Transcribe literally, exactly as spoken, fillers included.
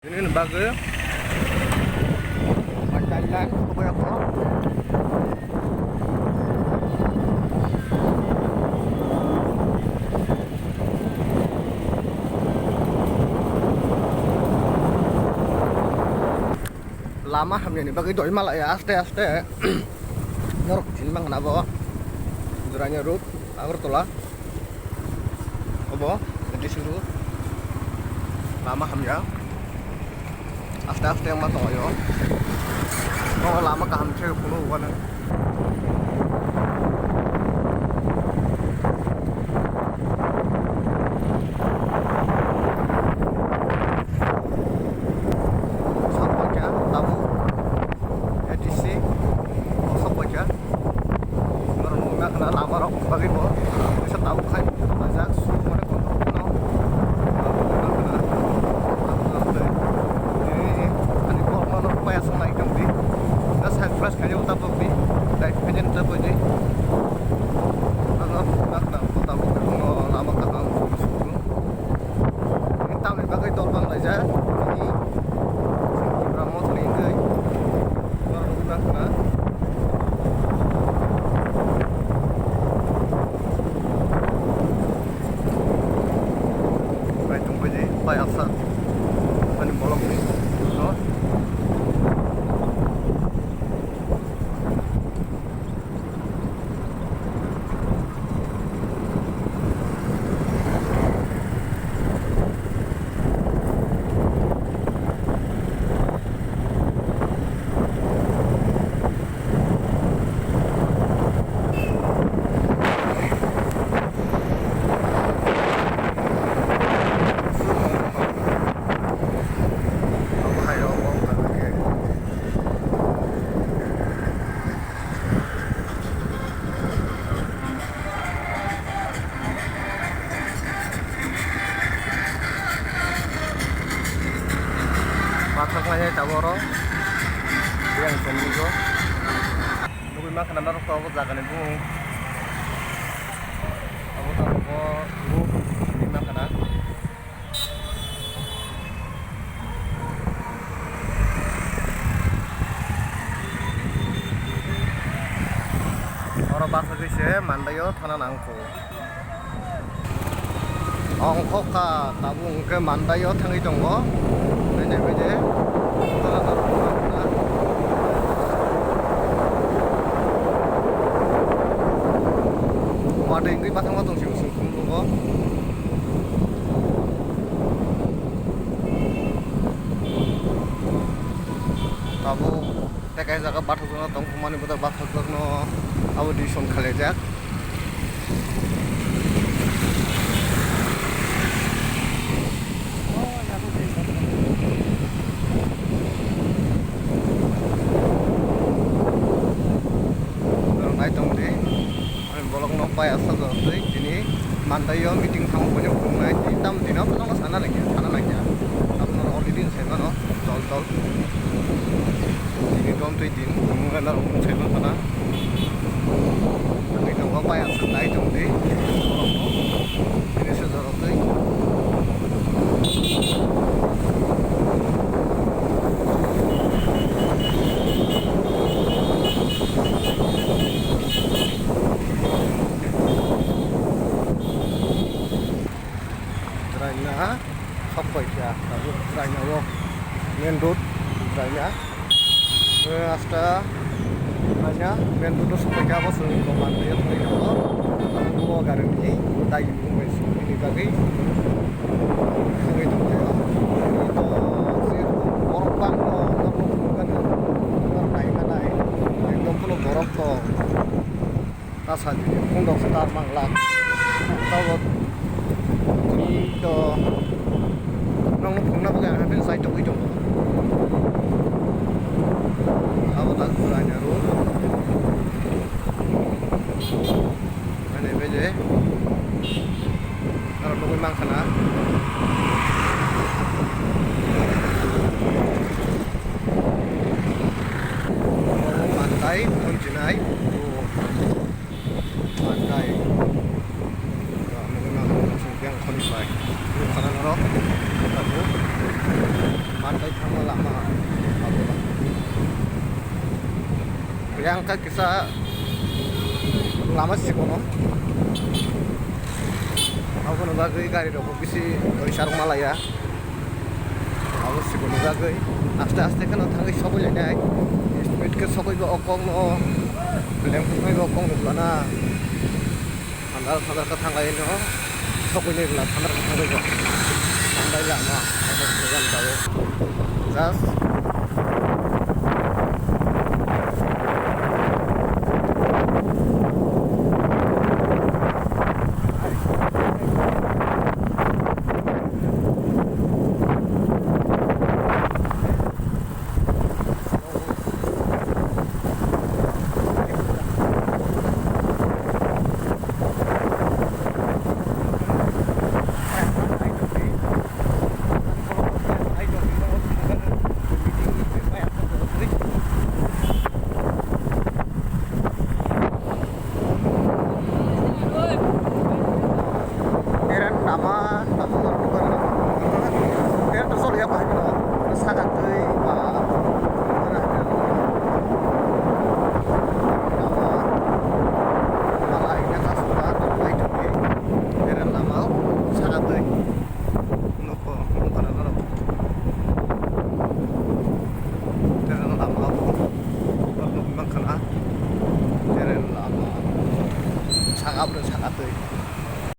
Ini bagwi. Pancailan, apa ya, kok? Lama hamyani bagwi doi malaya aste aste. Norok chini mangna bo. Juranya road, Agartala. Obo, D C road. Lama hamya. Aste aste wngma tongo. Nogo lama kaham se phunuk o uanw. Sok paikha tabuk A D C sok paikha. Norok nukna khna lama rok bagwi bo kisa tabuk khai tongjak sumani kotor phano. Ani kok mano maya sanai tongdi. Na surprise khayo tabuk di. Dai phajen tabuk di. Ano nukna khna tabuk lama kaham. Tamni bagwi dol bang laijak. Ani Tipra mothoni wngwi norok nukna khna. Bai tongbaidi bai asa ani bolokni. Pathak nai tabuk oro yang chomni go. Nugui mankha na norok to obo jaga ni bumung. Obo to obo roof hinui mankha na. Oro bachagwi se Mandai o thana nang kho. Ongkhokha tabuk hwnkhe Mandai o thangwi tongo. Bede bede. Watwi wngwi bathangma tongsi bo chwng phunukgo. Tabuk tei kaisa jaga bathajak tong phumani bothai bathajak no abo dui son khalaijak. Nai tong di. Ani bolok no pai asa jor twi tini Mandai o meeting thango boino phunuknai tei tamo tini o sana lengya sana lengya. Tabuk no already sai mano tol tol. Tini don twi din phunuknai norok sai man khana. Ani tongo pai asa nai tong di. Tini se jor twi. Chwraina sok paikha tabuk chwraina o main road chwraina. Asta chwraina main road o sok paikha abo chwng doman tei thangwi tongo. Tabuk o gari ni dai ni bagwi thangwi tonglaio. Borok bangma borok nukgani borok naimanai ekdom phano borok tong. Ta sadi phundok star manglak. Tabuk tini to nokno phunukna bagwi ang hapheno chai tongwi tongo. Abo tak chwraina road. Ani bede. Aro nugui mankha na. Obo Mandai phone chinai. Mandai. Aro nugui mankha na, song yang khoni pai. Nukha na norok. Tabuk. Yang kha kisa lama sikono. Aboni bagwi gari rok bisi roi sarok malaya. Abo siboni bagwi aste aste kheno thangwi sogwi lainai. Speed khe sogwi bo o kokno, lengkhok bai bo o kokno bwlana. Thandar thandar khe thanglaino sogwi nai bwla thandar khe thangwi bo. Thandai lama just. Kereng lama